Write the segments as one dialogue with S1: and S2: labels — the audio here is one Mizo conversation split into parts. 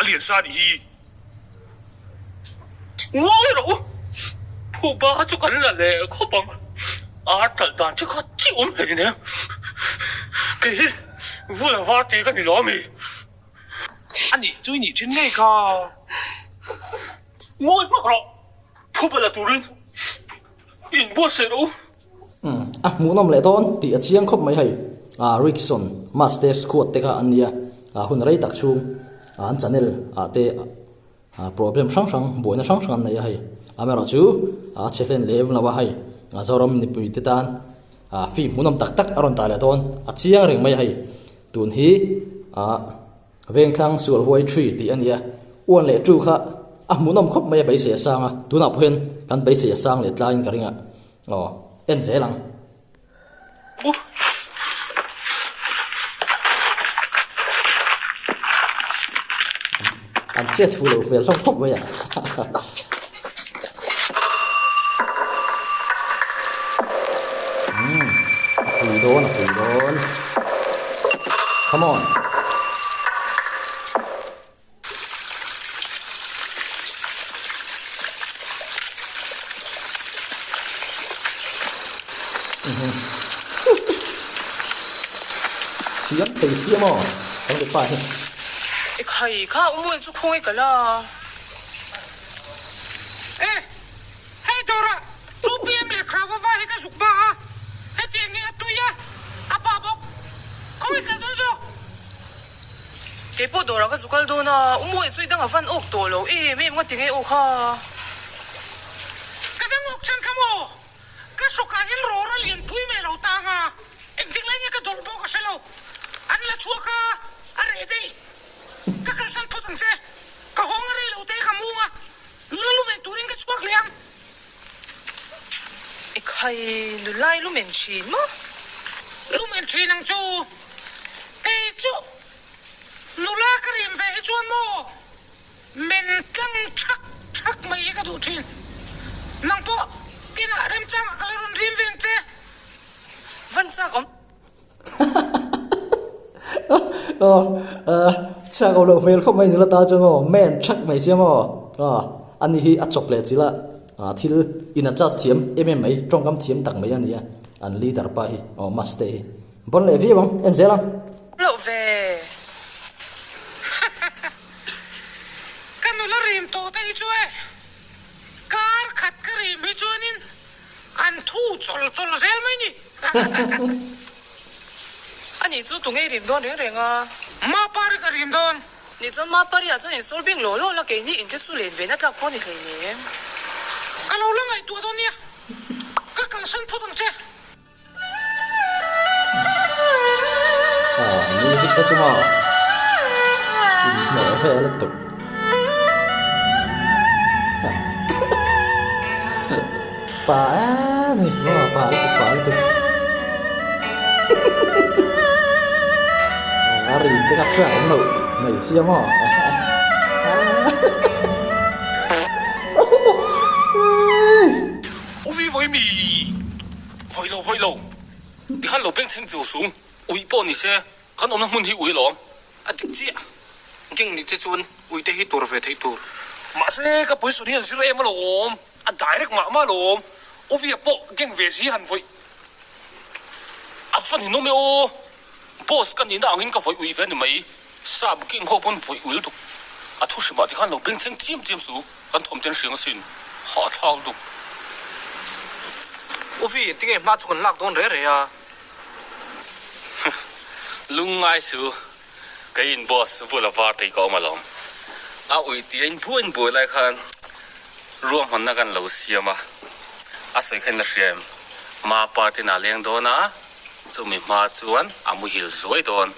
S1: A lian sa nih hi. Ngawi rawh u, phuba chu kan la leh khawp ang. Ar talh dan chu kha chi awm hlei nen. Kei hi vula var te ka ni lo ami? A nih chu i nih thin ngei kha. Ngawi hmak rawh, phuba la turin i inbuatsaih rawh u.
S2: Umm a hmuhnawm leh dawn tih a chiang khawp mai hei. Ah Rickson Master Squad te kha an nia ah hun rei tak chhung an channel ah te ah problem hrang hrang buaina hrang hrang an nei a hei. Amaherawh chu a chhe hlen lem lo a hei ah Zoram mipui te tan ah film hmuhnawm tak tak a rawn dah leh dawn a chiang reng mai a hei. Tun hi ah Vengthlang sual huai thi tih a ni a, uan leh tu kha a hmuhnawm khawp mai a beisei a sang a, tunah pawh hian kan beisei a sang leh tlaiin ka ring a, aw en zel ang. An chet fu lo hmel hlawm khawp mai a. Umm a pui dawn a pui dawn come on. Siam thei siam aw changtupa hi.
S3: Ekhai kha u mawi chu khawngaih ka la.
S4: E, hei dawrah 2PM leh Krawa va hi ka zuk ba a, hetiang hi a tui a, a pa bawk. Khawi kal dawn zawk?
S3: Kei pawh dawrah ka zu kal dawn a, u Mawi chu i dang a van awk tawh lo em em nga ti nge aw kha.
S4: Ka dang awk chhan kha maw? Ka hrawkah hian rawr a lian pui mai lo tang a, engtik lai nge ka dawlh pawh ka hre lo. An la chhuak a, a reh daih. Ka kalsan phawt ang che. Ka hawng a rei lo te ka mung a, nula lumen turin ka chhuak leh ang.
S3: Ekhai, nulai lumen thin maw?
S4: Lumen thin ang chu. Kei chu nula ka rim ve hi chuan maw men tlang thak thak mai hi ka duh thin. Nang pawh kinah remchangah ka la rawn rim ve ang che.
S3: Van chak awm.
S2: Aw chhiat lo loh hmel khawp mai nula ta chuan aw man thak mai sia maw aw ani hi a chawp leh chilh a thil in adjust thiam em em mai tawngkam thiam tak mai a ni a an leader pa hi aw maste hi bawn leh viau ang en zel ang.
S3: Loh ve.
S4: Ka nula rim tawh te hi chu e kar khat ka rim hi chuanin An thu chawl chawl zel mai ni.
S3: A nih chu tunge i rim dawn reng reng a?
S4: Mapari ka rim dawn.
S3: Nih chuan Mapari ah chuan insawl bing law law la keini inte chu len ve na tlak pawh ni hleinem.
S4: Ka lo la ngaihtuah dawn nia. Ka kalsan phawt ang che.
S2: Aw music te chu maw inhmeh vel lutuk pa em hi maw pa lutuk pa lutuk a rin te kha chiah awm loh mai sia maw.
S1: Vawi lo, vawi lo. Tikhan lo bengchheng chu sung ui pawh ni se, kan awmna hmun hi ui alawm.
S5: A dik chiah. Geng nih che chuan ui te hi tur ve theih tur.
S1: Mahse, ka position hi an zir em alawm. A direct mah mah alawm. Uvia pawh geng ve si han vawi. A va ninawm e aw. Boss ka nihna angin ka vawi ui ve a ni mai. Sap geng ho pawn vawi ui lutuk. A thu hrimah tikhan lo bengchheng chiam chiam su. Kan thawm ten hriang asin, hahthlak lutuk.
S5: U Vi, tinge hma chu kan lak dawn re re a?
S1: Lungngai su, keiin boss vula var tei ka awm alawm. A ui tia in buai in buai lai khan ruahmanna kan lo siam a, a sawi kha in la hria em? Ma party na leng dawn a, chumi hma chuan a muhil zuai dawn.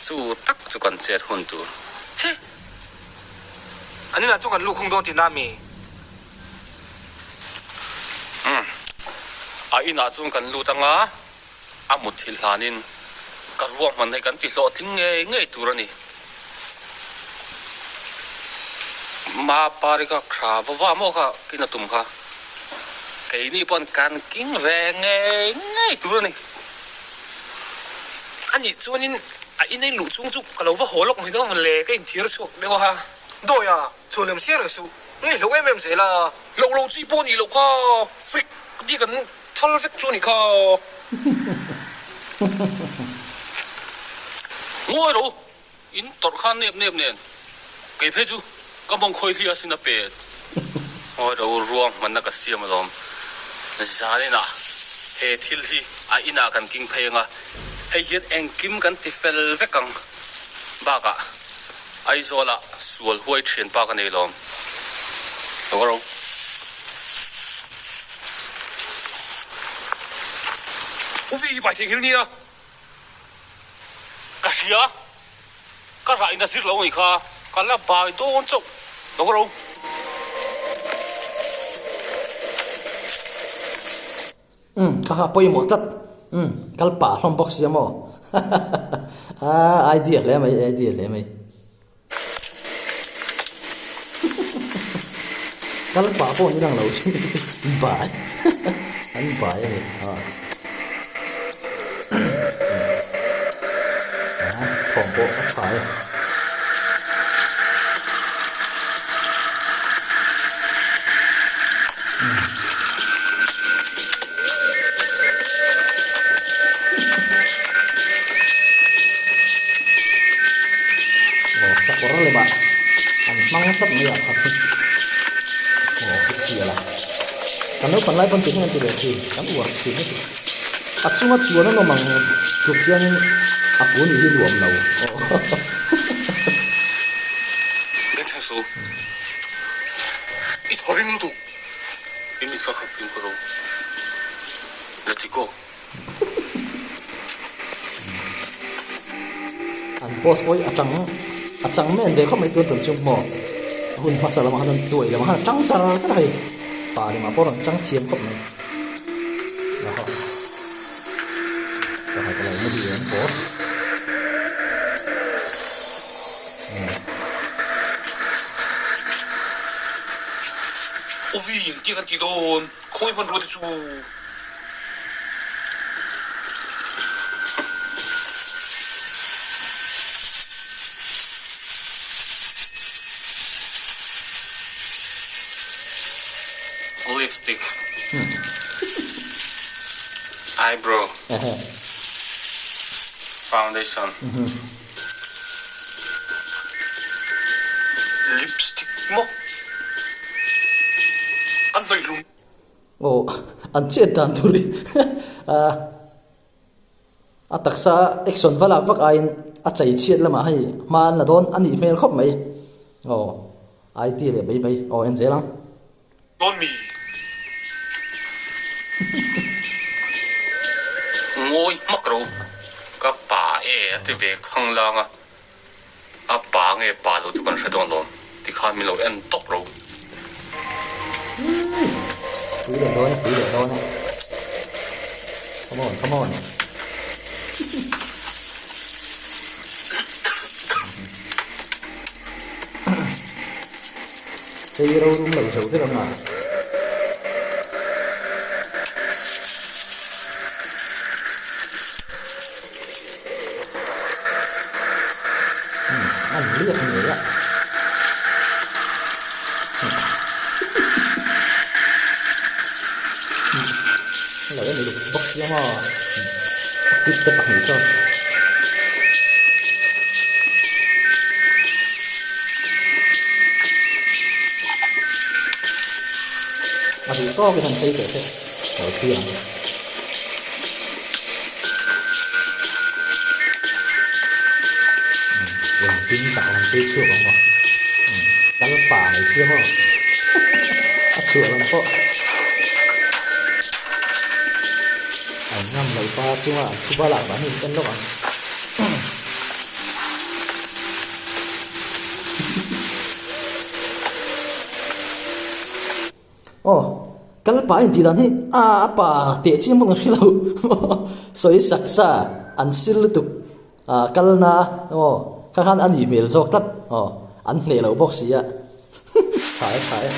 S1: Chu tak chu kan chet hun tur.
S5: Hi! An inah chuan kan luhkhung dawn tihna a mi?
S1: Umm. A inah chuan kan lut anga, a mutthilh hlanin ka ruahman hei kan ti hlawhtling ngei ngei tur a ni. Ma pari kha khra va va maw kha kin a tum kha. Keini pawn kan king ve ngei ngei tur a ni.
S5: A nih chuanin.
S6: A in a in luh chung chu ka lo va haw lawk mai dawn ang le, ka inthir chhuak deuh a.
S5: Dawi a, chhuan lem siar ang suh, ngaihloh em em zel a.
S6: Loh loh chi pawh nih loh kha, frik ti kan thal vek chu a nih kha.
S1: Ngawi ro, in tawrh khan nep nep nen, kei phei chu ka mawng khawi hliah asin a pet. Ngawi ro, ruang hmanna ka siam alawm. Zaninah he thil hi a inah kan king phei anga, hei hian engkim kan ti fel vek ang. Bakah Aizawlah sual huai thianpa ka nei lawm. Lo ro.
S6: U vi bai thei nghil nia.
S1: Ka hria. Ka rah in a zir lo ngei kha. Ka la bai dawn chauh. Lo ro.
S2: Umm kha kha pawimawh tlat umm kal pah hlawm bawk sia maw hahaha idea hle mai idea hle mai kal pah pawh ni lang lo thin bai an bai a ni ah thawm pawh a tha e. Aw sakawr lemah an hmang tlat mai ah khat hi aw official a kan naupang lai pawn tih hian an ti ve thin kan uar thin heti a chunga chuan an awm ang tluk hianin a pun hi nuam lo aw.
S1: I thaw ring lutuk. I mit kha khap fimkhur rawh. La ti kawk.
S2: An post pawh hi a tang a chang men ve khawp mai tun tum chu maw a hun hmasa lamah khan an tuai lamah khan a tang char char a hei pa lemah pawh a rawn chang thiam khawp mai aha pakhat a lo muhil an post.
S6: Uvi engtia kan tih dawn khawi hmanrua te chu.
S1: Lipstick Eyebrow Foundation.
S6: Lipstick maw? An hnawih hlum.
S2: Aw, an chet dan tur hi a taksa action va lak vak aiin a chei chhiat lamah hei hma an la dawn a nih hmel khawp mai. Aw, IT leh mai mai. Aw, en zel ang.
S6: Dawn mi?
S1: Ngawi hmak ro. Ka pa e a ti ve khang lang a, a pa nge pa lo chu kan hre dawn lawm tikhan min lo en tawp ro.
S2: Pui leh dawn e, pui leh dawn e. Come on, come on. Chei ro rum lo zo vek ang a. An liak ngei a. Lo en uluk bawk sia maw. A kut te pahnih chuan. A duh tawkin an chei teh se lo thlir ang. Engtin tak an chei chhuak ang maw? Kal pa mai sia maw? A chhuah lam pawh. An ngam lo pa chunga an thu bal ah mahni in en lawk ang. Aw, kal pa in tih dan hi a a pa teh chiang bawk ang hre lo sawi sak sa an sil lutuk ah kal na aw kha khan a nih hmel zawk tlat aw an hneh lo bawk si a tha e tha e.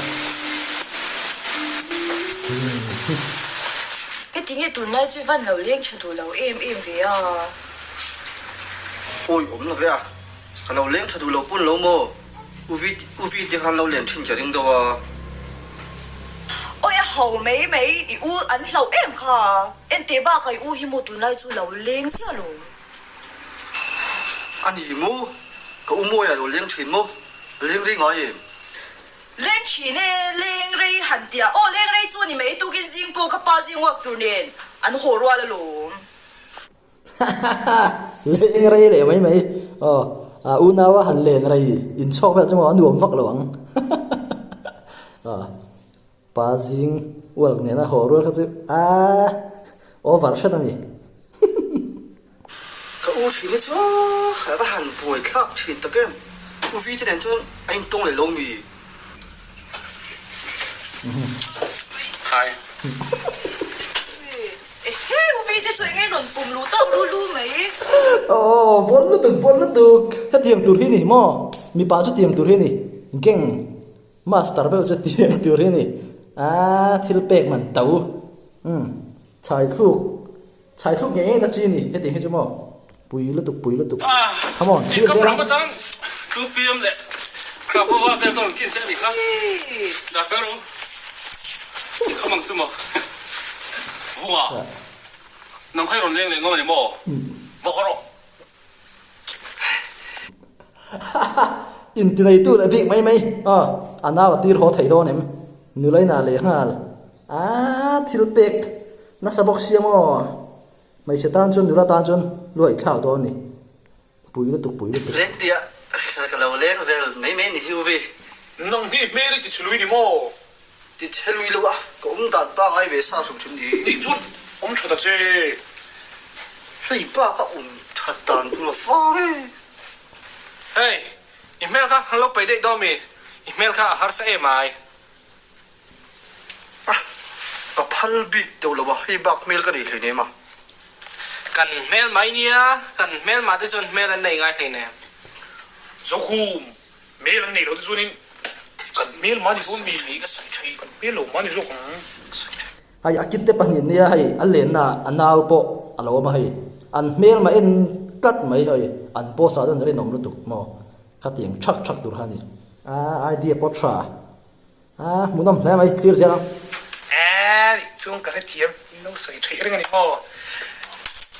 S7: Heti nge tunlai chu i van lo leng tha duh lo em em ve a.
S5: Awi awm lo ve a, ka lo leng tha duh lo pawn lo maw? U Vi U Vi te khan lo len thin ka ring deuh a.
S7: Awi a ho mai mai, i u an hlauh em kha? Enteh bakah i u hi maw tunlai chu lo leng chiah lo.
S5: A ni maw? Ka u Mawia lo leng thin maw? Leng rei ngai em?
S7: Leng thin e, leng rei han tia. Aw leng rei chu a ni mai, tukin zing pawh ka pa zing uak tur nen an haw rual alawm.
S2: Leng rei leh mai mai. Aw, unau a han len rei inchhawk vel chu maw a nuam vak lo ang. Pa zing ualk nena haw rual kha chu aaa over hret a ni.
S5: Ka u thin hi chu a va han buai thlak thin tak em. U Vi te nen chuan a intawng leh lo mi.
S1: Khai.
S7: Ehe U Vi te chu eng nge rawn pum luh tak lu lu mai.
S2: Aw bawn lutuk bawn lutuk hetiang tur hi ni maw mipa chu tiang tur hi ni gang Master beuh chu tiang tur hi a ni a, thil pek man to umm chhai thluk chhai thluk ngei ngei na chi a ni hetiang hi chu maw pui lutuk pui lutuk come on thlir zel ang. Intineitu leh bik mai mai a, a nau a tir haw thei dawn em? Nula inah leh nghal a thil pek nasa bawk sia maw? Hmeichhe tan chuan nula tan chuan luaih thlak dawn a ni. Pui lutuk pui lutuk.
S5: Leng tia ka lo leng vel mai mai ni hi u vi.
S6: Nang hi hmel i ti chhe lui ni maw?
S5: Ti chhe lui lo a, ka awm dan pangai ve sa hrim hrim ni.
S6: Nih chuan awm tha ta che.
S5: Hei pa ka awm that dan tur a fang e.
S6: Hei, i hmel kha an lo peih daih dawn mi? I hmel kha a harsa em ai.
S5: Ah, ka phal bik deuh lo a, hei bak hmel ka nei hleinem a.
S6: Kan hmel mai nia, kan hmel mah te chuan hmel an nei ngai hleinem. Zokhum, Hmel an nei lo te chuanin kan hmel mah ni dawn mi ni ka sawi tha i kan hmel lo mah ni zawk ang ka sawi tha.
S2: Hei a kit te pahnih nia hei a lenna a nau pawh a lo awm a hei an hmel mah en tlat mai hei an post ah chuan rinawm lutuk maw khatiang thak thak tur kha a ni a idea pawh tha a hmuhnawm hle mai thlir zel ang.
S6: Eeh nih chuan ka hrethiam in lo sawi theih reng a ni maw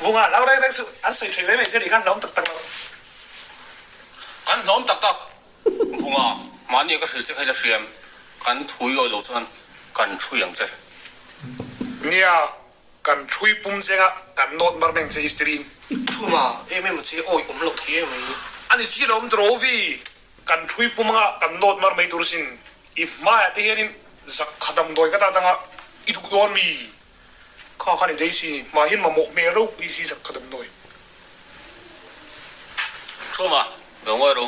S6: vunga lo reng reng chu an sawi theih mai mai che nih khan hlauhawm tak tak lo.
S1: Kan hlawm tak tak vunga mahni ka hrilh che kha ila hriam, kan thui awih loh chuan kan thui ang che.
S6: Nia, kan thui pum chenga kan nawt mar meng che Istirin. Thuma em em che awih awm loh thei em mai. Ani chi lo awm tawh vi, kan thui pum anga kan nawt mar mai tur sin. I hmaiah te hianin zak kha damdawi ka tat anga i duh dawn mi? Kha khan i Daisy hmai hian mamawh hmel ropui si zak kha damdawi.
S1: Thuma, lo ngawi ro.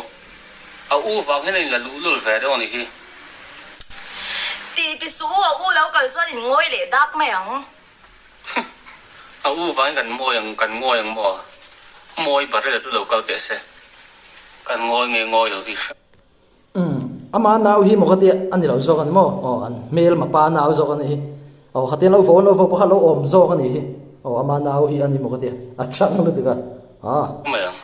S1: A u vang hian a inla luhlul ve deuh a nih hi.
S7: Ti ti suh u, a u lo kal chuan in ngawi leh dak mai ang.
S1: A u vangin kan mawi ang, kan ngawi ang maw? Mawi Barrel-a chu lo kal teh se. Kan ngawi nge ngawi lo zui hrep.
S2: Umm, ama nau hi maw ka tia a ni lo zawk a ni maw? Aw, an hmelma pa nau zawk a ni hi. Aw, khatia lo vo an lo vo pawh kha lo awm zawk a ni hi. Aw, ama nau hi a ni maw ka tia a chang lutuk a. Aa.
S1: Mai ang.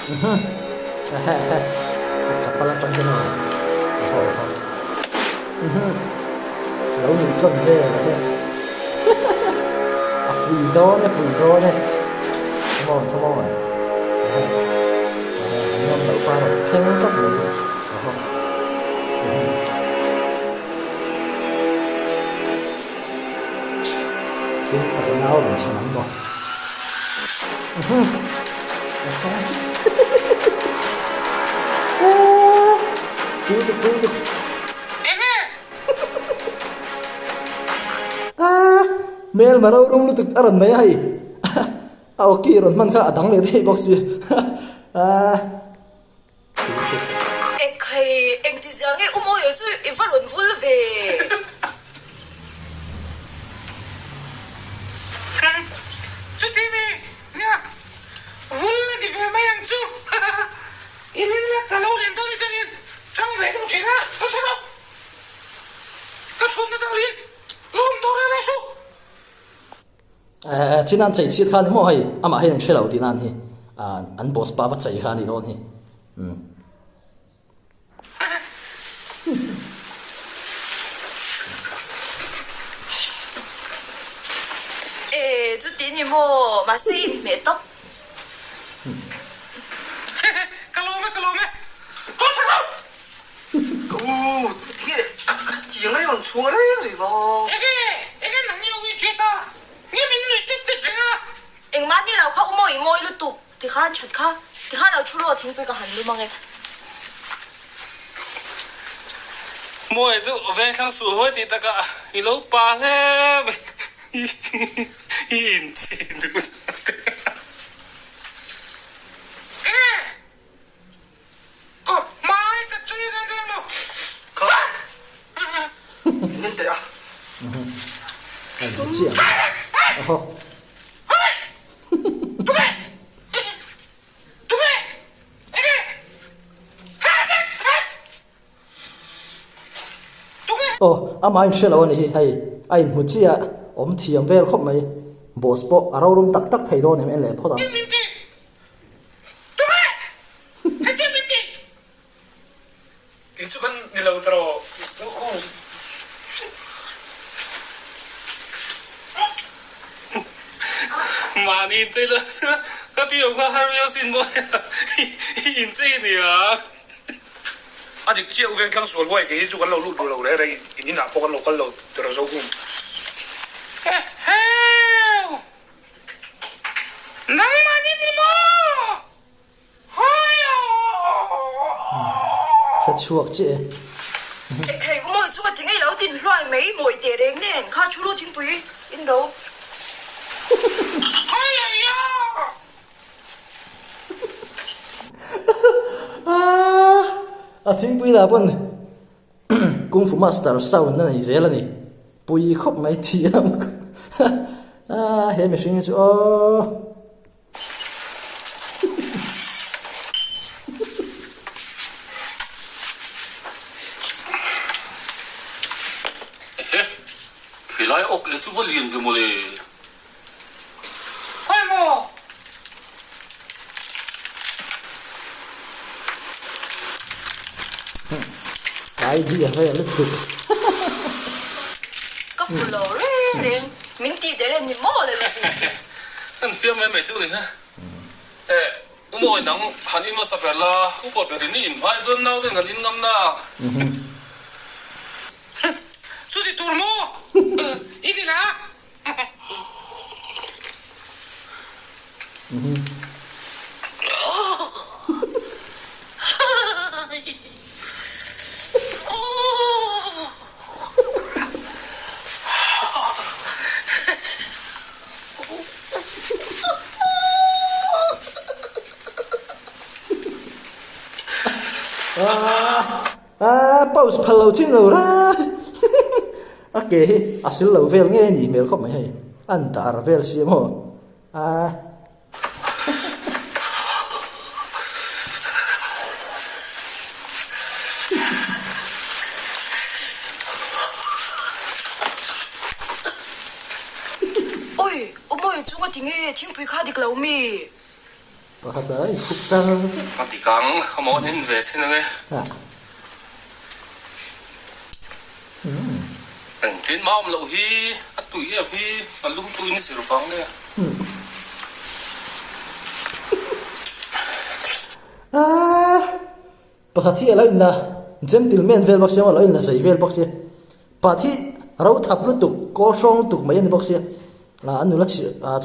S2: Uhum. Ehe ehe. A chapal atang hian aw. Aw aw. Uhum. Lo nuih tlawn vel ehe. A pui dawn e pui dawn e. Come on come on. Ehe. Ehe an ngam loh pa rawn thleng tlat mai. Aw. Uhum. Tin tak nau rawn chhan ang maw. Uhum. Ehe. Pui tuk pui tuk.
S4: Enge?
S2: Aaa hmelma ro rum lutuk a rawn nei a hei a aw ki rawn hman kha a dang leh daih bawk si aaa.
S7: Ekhei engti zia nge u Mawia chu i va rawn vul ve.
S4: Chuti mi nia vul a ni ve mai ang chu i rilru ka lo len dawn hi chuanin tang ve deuh thin a ka hre lo ka chhunna dang lin lawm dawn reng reng suh.
S2: Eh, chin an chei chhiat kha ni maw hei, amah hian an hre lo tihna an hi, an boss pa va chei kha a nih dawn hi. Umm.
S7: Eh, chuti ni maw, mahse i inhmeh tawp.
S4: Ka lawm e, ka lawm e. Haw chak lo!
S5: Ka u, tinge tiang a i rawn chhuah reng reng a?
S4: Enge, enge nang i u i jet a? Nge min nuih tit tit reng a?
S7: Engmah ni lo kha u maw i mawi lutuk. Tikhan that kha, tikhan lo thu rawh thingpui ka han lum ange.
S1: Mawi chu vengthlang sul hawi tih takah i lo pa hle mai i inchei duh dan te kha.
S4: Enge? Ka hmai ka chei reng reng lo.
S5: Kha min teh a.
S2: Aw, amah in hre lo a ni hi, hei a inhmu chiah awm thiam vel khawp mai, boss pawh a rorum tak tak thei dawn em en leh phawt ang.
S4: Tunge? Hetia min tih?
S6: Kei chu kan ni lo tawh zo khu.
S1: Mahni inchei lo chu ka ti awm kha har viau sin mawi a, i inchei nia.
S6: A dik chiah u veng thlang sual huai kei hi chu kan lo lut duh lo reng reng in inah pawh kan lo kal lo tawh zo khu.
S4: Heheu! Nangmah ni ni maw? Hawi aww.
S2: Hre chhuak chiah e.
S7: Thei u mawi chu ka ti ngei lo tin hluai mai mawi teh reng nen kha thu lu thingpui in ro.
S4: Hawi aww.
S2: A thingpui lah pawn Kung Fu Master sound a nei zel a ni. Pui khawp mai thiam a he mihring hi chu aw.
S1: Ehe, khilai awk e chu va lian ve mawle.
S4: Khawi maw?
S2: Idea vel lutuk.
S7: Ka hmu lo reng reng, min tih der em ni maw le le vi.
S1: Kan fiam mai mai chu ni ha. Eh, u mawi nang han in hmasa ber la, upa ber in i in hmai chuan nau ten kan in ngam na.
S4: Chuti tur maw? I ni la?
S2: Ah, pause phal lo chin lo ra. A ke hi a sil lo vel ngei a nih hmel khawp mai hei, an dar vel si maw a.
S7: Oi, u mawi chunga tinge thingpui kha dik lo mi?
S2: Pakhat a inkhup char char.
S1: A dik ang, a mawn in ve thin ang e. Engtin mah awm loh hi, a tui em hi, a lum tuin i zir vang nge.
S2: Pakhat hi a lo inla gentleman vel bawk sia maw, a lo inla zei vel bawk sia. Pakhat hi ro thap lutuk, kawl hrawng lutuk mai a ni bawk sia. A nula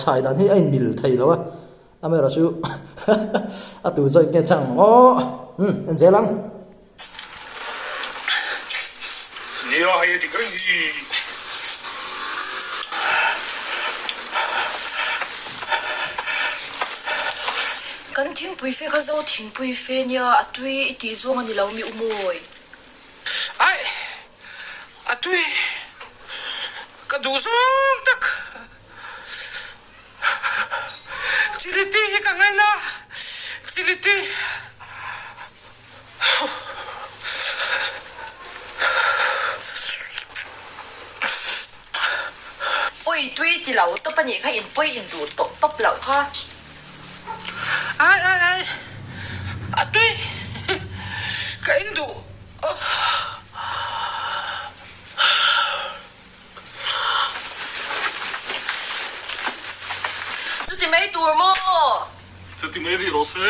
S2: chhai dan hi a inmil thei lo a. Amaherawh chu a tu zawih nge chang aw umm en zel ang.
S6: Nia hei a dik reng hi.
S7: Kan thingpui fe kha zo thingpui fe nia a tui i tih zawng a ni lo mi u mawi.
S4: Aih a tui ka duh zawng tak. Chiliti hi ka ngaina Chiliti.
S7: Ui tui ti lo. lo tawp a nih kha in pawi in duh tawh tawp loh kha.
S4: Ai ai ai a tui ka in duh.
S7: Chuti mai tur maw?
S1: Chuti mai rih rawh se.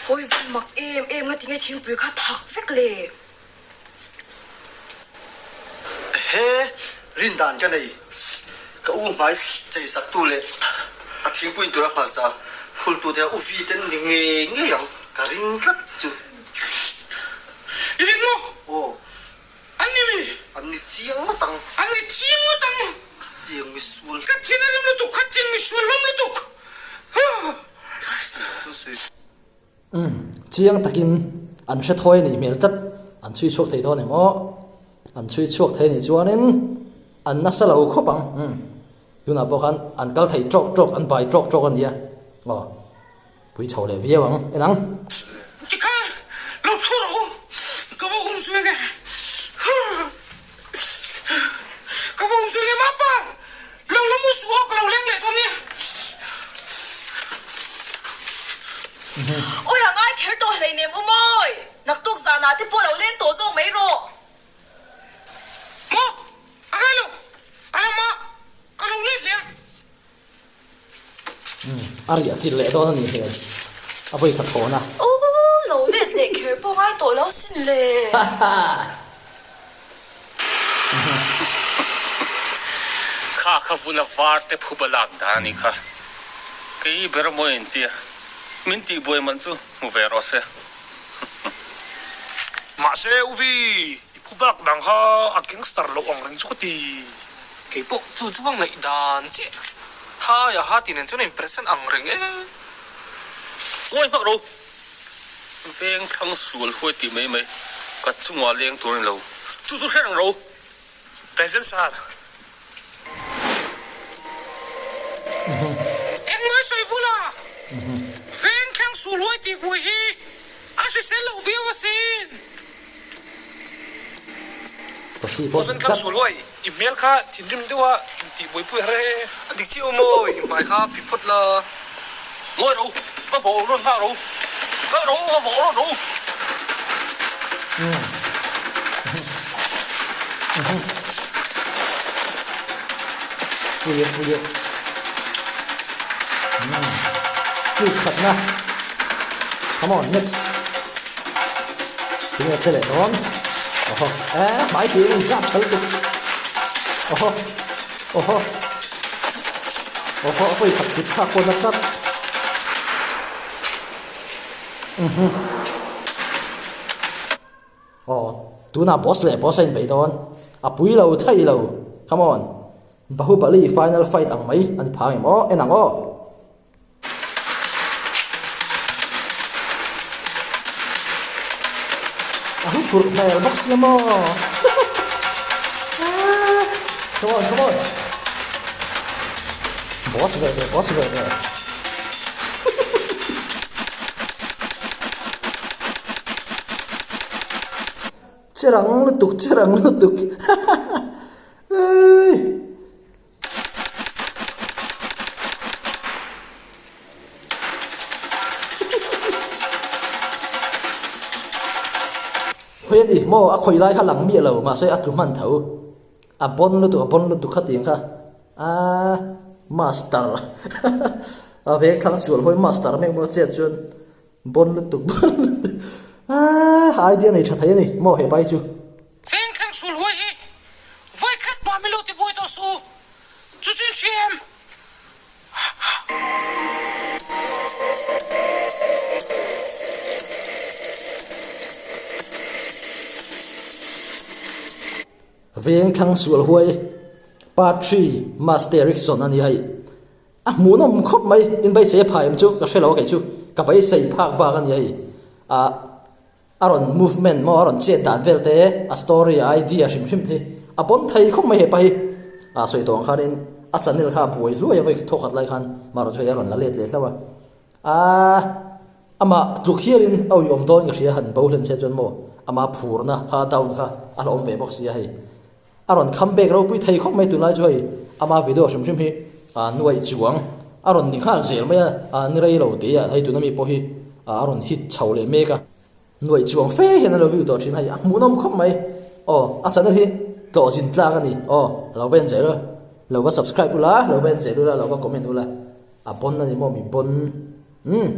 S7: Hawi van mak em em nga tinge thingpui kha thak vek le.
S5: Ehe, rin dan ka nei. Ka u hmai chei sak tu leh a thingpui in tura hmarcha hul tu te a u vi ten ni ngei ngei ang ka ring tlat chu.
S4: I ring maw?
S5: Aw.
S4: An ni mi?
S5: An ni chiang ngawt ang.
S4: An ni chiang ngawt ang.
S5: Khatiang misual.
S4: Ka thin a rim lutuk, khatiang misual hlawm lutuk.
S2: Umm, chiang takin an hre thawi a nih hmel tlat, an chhui chhuak thei dawn em aw? An chhui chhuak thei a nih chuanin an nasa lo khawp ang, umm, tunah pawh khan an kal thei tawk tawk, an bai tawk tawk a nia, aw, pui chho leh viau ang, en ang.
S4: Tikhan lo thu rawh u, ka va um zui nge, ka va um zui nge mapa, Lo la mu suh aw ka lo leng leh dawn nia.
S7: Awi a ngai kher tawh hleinem u mawi, naktuk zanah te pawh lo leng tawh zawk mai rawh.
S4: Maw? A ngai lo, a lama ka lo let leh ang.
S2: A riah chilh leh dawn a ni hmel, a vawi khat hawn a.
S7: Aw, lo let leh kher pawh ngai tawh lo sin le.
S1: Kha kha vula var te phup a lak dan a nih kha. Kei ber mawi an tia, min tih buai man chu hmu ve rawh se.
S6: Mahse Uvi, i phu bak dang kha a gangster loh ang reng chu ka ti.
S5: Kei pawh chu chu ka ngaih dan chiah. Hai a ha ti nen chuan a inpresent ang reng e.
S1: Ngawi hmak ro. Veng thlang sual huai tih mai mai ka chungah leng tur a ni lo. Chu chu hre reng ro.
S6: Present sir.
S4: Engmah sawi bula veng thlang sual huai tih buai hi a hrisel loh viau asin.
S6: Veng thlang sual huai i hmel kha thinrim deuha intih buaipui har e.
S5: A dik chiah maw i hmai kha phi phawt la.
S1: Ngawi ro, ka bawh rawn nghak ro, ka ro ka bawh rawn ro.
S2: Pui e pui e. Pui khat na. Come on next. Tinge che leh dawn. Oho eh hmai thir in kap chal tuk. Oho oho oho a pawi khat kut thlak pawh na tlat. Mhm. Aw tunah boss leh boss a inbeih dawn. A pui lo thei lo. Come on. Bahubali final fight ang mai a ni phang em aw en ang aw. A hu phurh hmel bawk sia maw? Come on, come on. Boss ve ve, boss ve ve. Che rang lutuk, che rang lutuk. Hey! Khawi a ni maw a khawi lai kha lang miah lo mahse a tlu hman tho a bon lutuk a bon lutuk kha tiang kha aaa master a veng thlang sual hawi master meuh maw chet chuan bon lutuk bon lutuk aaa idea nei tha thei a ni maw hepa hi chu.
S4: Veng thlang sual huai hi vawikhat mah milo ti buai tawh suh u, chu chu in hria em?
S2: Veng thlang sual huai Part 3 Master Erickson a ni hei. A hmuhnawm khawp mai, in beisei a phah em chu ka hre lo a kei chu, ka beisei phak bak a ni hei. Ah. A rawn movement maw a rawn chet dan vel te, a story, a idea hrim hrim hi a pawn thei khawp mai hepa hi. A sawi tawh ang khanin a channel kha a buai hluai a vawi thawk khat lai khan marawh chu hei a rawn la let leh hlauh a. Aaa amah tluk hialin a uiawm dawn ka hria han bo hlen che chuan maw Ama phurna kha down kha a hlauhawm ve bawk sia hei. A rawn kham bek ropui thei khawp mai tunlai chu hei ama video hrim hrim hi nuaih chuang a rawn ni nghal zel mai a, ni rei lo tih a hei tuna mi pawh hi a rawn hit chho leh mek a. Nuaih chuang fe hian a lo view tawh thin a hei a hmuhnawm khawp mai aw a channel hi tlawh zin tlak a ni aw lo va en zel lo va subscribe ula lo va en zel ula lo va comment ula a bon a ni maw mi bon umm.